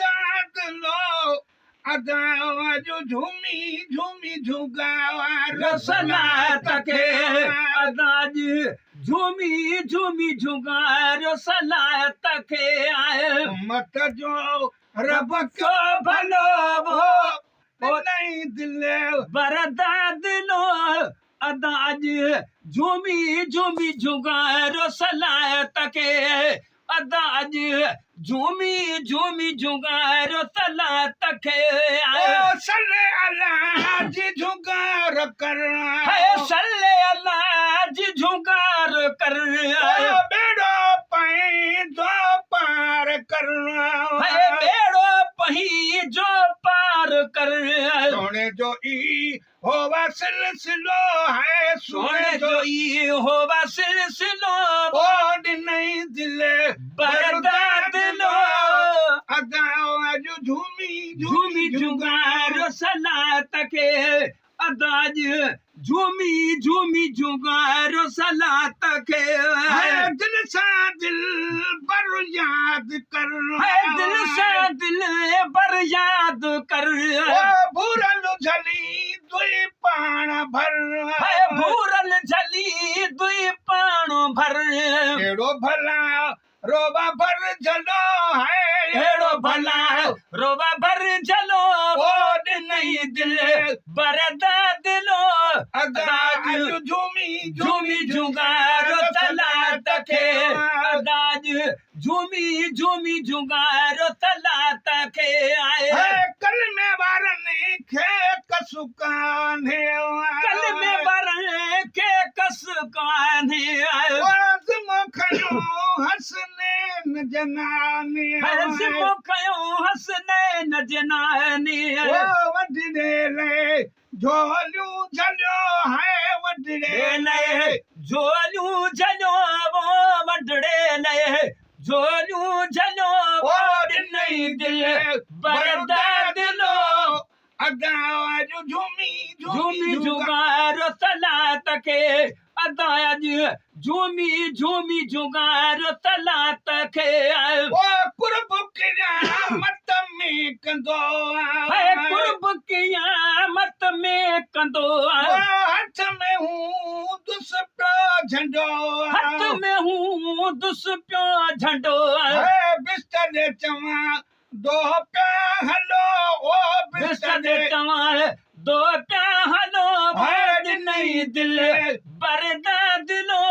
بردادلو ادا اڄ جهومي جهومي جهونگاريو صلات کي ادا اڄ جهومي جهومي جهونگاريو صلات کي آء. امت جو رب ڪيو ڀلو ڏنئي دل بردادلو ادا اڄ جهومي جهومي جهونگاريو صلات کي ادا اڄ جهومي جهومي جهونگاريو صلات کي. او صلي الله جي جهونگار ڪر. هي صلي الله جي جهونگار ڪر. او ٻيڙو پنهنجو پار ڪر. هي ٻيڙو پنهنجو پار ڪر. سهڻي جو ئي هو سلسلو هي سهڻي جو ئي هو سلسلو. او ڏنئي دل بردادلو. ادا اڄ جهومي جهومي جهونگاريو صلات کي. ادا اڄ جهومي جهومي جهونگاريو صلات کي. هي دل سان دل بر ياد ڪر. هي دل سان دل بر ياد ڪر. او ڀورل جهلي دوئي پاڻ ڀر. هي ڀورل جهلي دوئي پاڻ ڀر. اهڙو ڀلا روبا ڀر جهلو هي. اهڙو ڀلا روبا ڀر جهلو. او ڏنئي دل بردادلو. ادا اڄ جهومي جهومي جهونگاريو صلات کي. ادا اڄ جهومي جهومي جهونگاريو صلات کي. هي ڪلمي وارن کي ڪس ڪانهي. ڪلمي وارن کي ڪس ڪانهي. ذمو کنيو حسنين جناني. ذمو کنيو حسنين جناني. او وڍڙي لئي جهوليون جهليو هي وڍڙي لئي جهوليون جهليو وڍڙي لئي جهوليون جهليو. او ڏنئي دل بردادلو. ادا اڄ جهومي جهومي جهونگاريو صلات کي. ادا اڄ جهومي جهومي جهونگاريو صلات کي. او قرب قيامت ۾ ڪندو. هي قرب قيامت ۾ ڪندو. او هٿ ۾ هوندس پيو جهنڊو. هٿ ۾ هوندس پيو جهنڊو. هي بستر چوان دو پيا هلو او بستر چوان دو پيا هلو. ڏنئي دل بردادلو.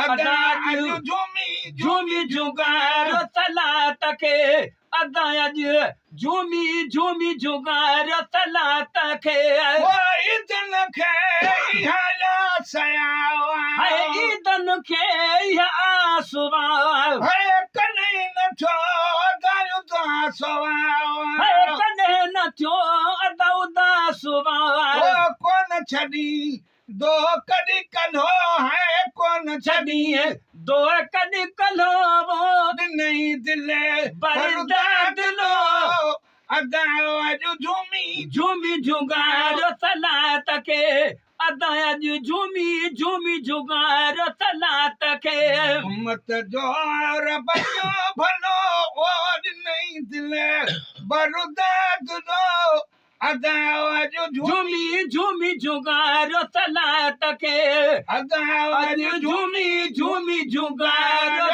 ادا اڄ جهومي جهومي جهونگاريو صلات کي. ادا اڄ جهومي جهومي جهونگاريو صلات کي. او عيدن کي اها آس آ. هي عيدن کي اها آس آ. هي ڪڏهن نه ٿيو ادا اداس آ. هي ڪڏهن نه ٿيو ادا اداس آ. او ڪونه ڇڏي دو ڪڏي ڪلهو هي ڪونه ڇڏي دو ڪڏي ڪلهو. ڏنئي دل بردادلو. ادا اڄ جهومي جهومي جهونگاريو صلات کي. ادا اڄ جهومي جهومي جهونگاريو صلات کي. امت جو رب ڪيو ڀلو. او ڏنئي دل بردادلو. ادا اڄ جهومي جهومي جهونگاريو صلات کي. ادا اڄ جهومي جهومي جهونگاريو.